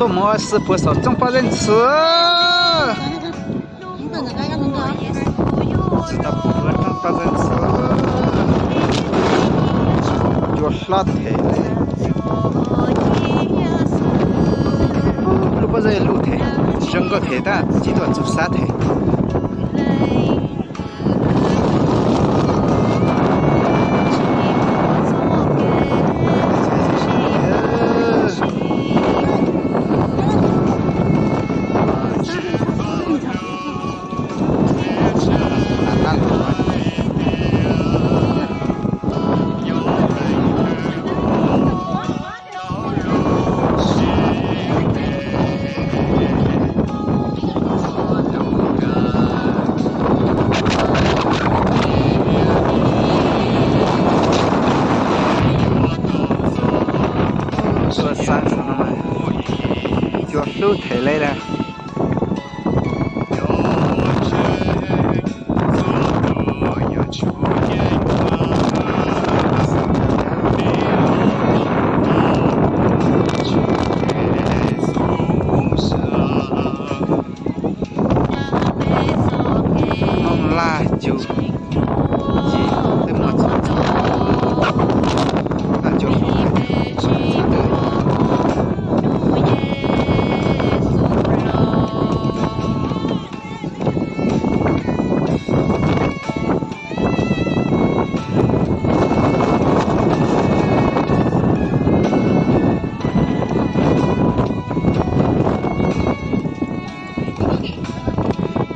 Mus xwb puag saum roob Paj Zeej Ntxhw. Tsis tau puag roob Paj Zeej Ntxhw. Cua hlob them. Lub pob zeb lub them, zoo nkauj them tab tsis tuaj txug xab them. Tuaj xab no, cua hlub them li na. Mooj Laj Cug, twb muaj txog Laj Cug.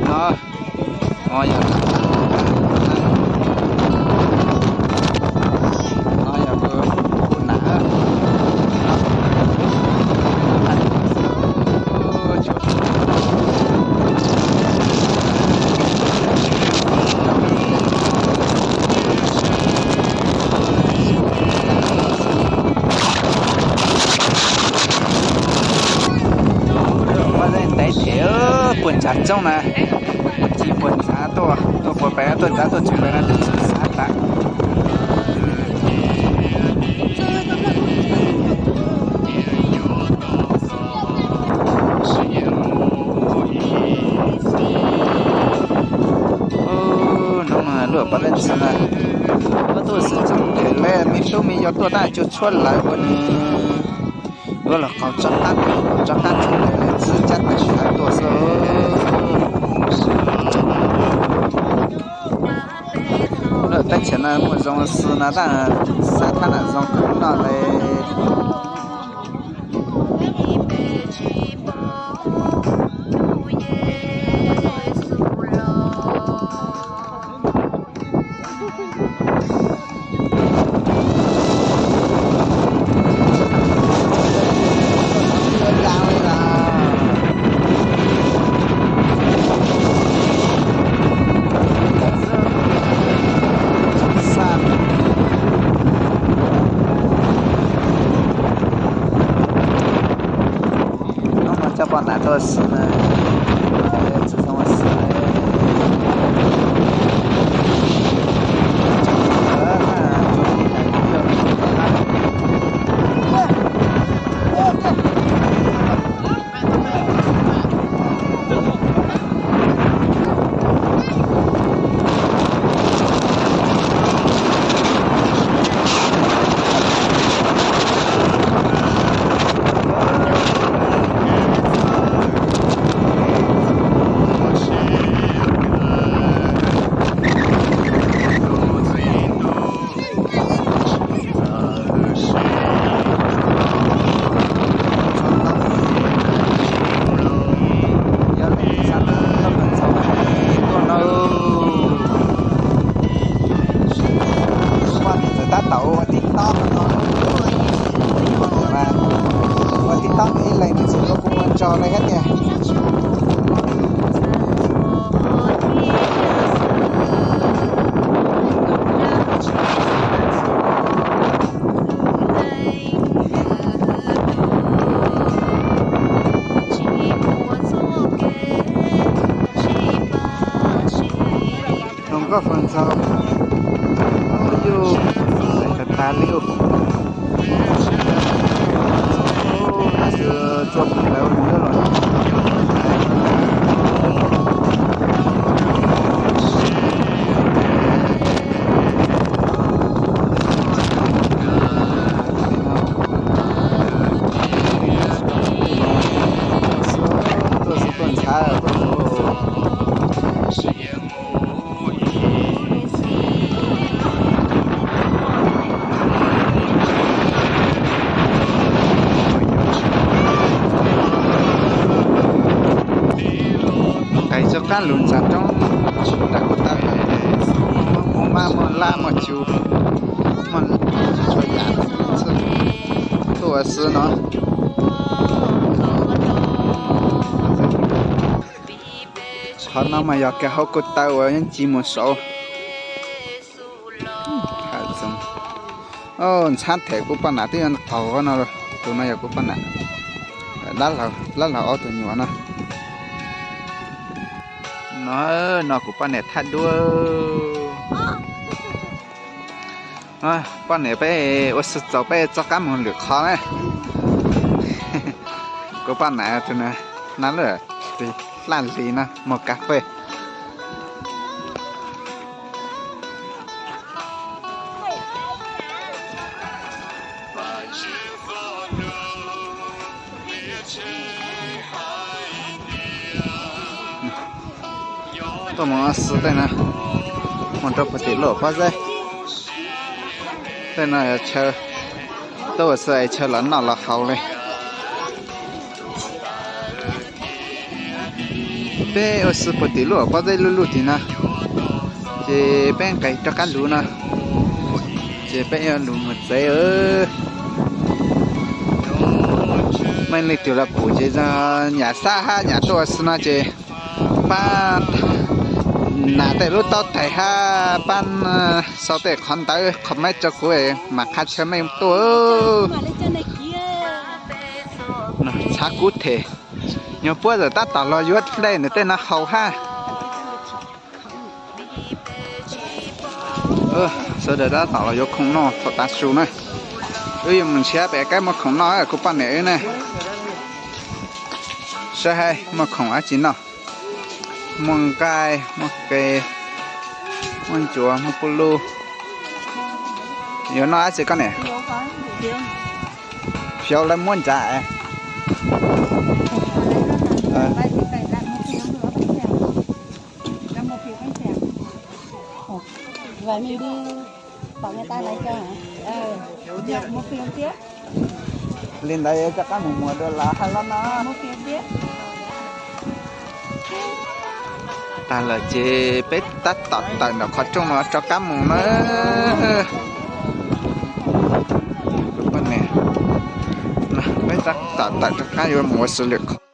No, no yog, no yog kuv nam. Pob zeb ntev them puag ntshav roob na, tsis puag ntshav tuaj, tuaj puag pem no tuaj ntshav tuaj tsis pem no twb tsis xav tas. Hnub no lub Paj Zeej Ntxhw na, muab tuaj xwb txog them li me tub me yau tuaj tab tsuas tshuab lawv ua nws. Yuav los qaug tsob qab, qaug tsob qab txog lawv xwb cab tais lawv tuaj xwb. Lub teb chaws no muaj zoo xwb no tab xav thab nam zoo kawg no li. Hnub no coj poj niam tuaj xwb na, tsis zoo xwb. Tab tom ua tib tob no, ua tib tob ib leeg nws tsis ua kuv ua tsaug li thiab tiag. Hluas nkauj hluas nraug, yus tag tag li. Tsuag tus ntawd nws yuav los. Tuaj xwb tuaj ntxhab tuaj ntxhab. Nqes txoj qab lug ntxas roob nram kuv taw, muaj mab muaj lab muaj cu, muaj txhua yam tuaj ua xwb no. Qhov no mas yog kiag hauv ko taw uas yeej ci mus saud. Ntxhab them kuv poj nam twb yuav qaug no, tus no yog kuv poj nam, dab laug ob tug nyuam no. No, no kuv poj niam thaj duab. Poj niam peb ua si txaus peb txoj qab mus lwm qhov na. Kuv poj niam tus na, na lawm, hlaj hli na mus kas fes. Tuaj mus ua si tej na, mus rau puag tim luaj pob zeb. Tej no chaw tuaj ua si es chaw los noj los haus li. Peb ua si puag tim luaj pob zeb luj luj tim no, ces peb nqes rov qab lug no, ces peb yuav lug mus tsev. Muaj leej twg los pum ces nyam xab hab nyam tuaj ua si no ces pab nam tej lub taub tais hab pab sau tej qhov ntawv qhov maiv rau kuv mam qha chaw mej tuaj. Ntxhab kub them, nyuag puab tawm tab tom los yuav dlej nws tej no haus hab. Sawv daws tab tom los yuav khoom noj thaum tav su na. Wb yuav mus nrhiav pem kab muag khoom noj, kuv poj niam wb na. Saib hab muaj khoom dab tsi noj. Muaj nqaij, muaj qe, muaj ncuav, muaj pub lub. Yuav noj dab tsi koj niam? Fiav lawv muab nrad. Li ntawd rov qab mus muag dua los hab los no. Tag lawm ces peb tab tom tawm ntawm qhov rooj no rov qab mus na. Peb tab tom tawm rov qab yuav mus ua si lwm qhov.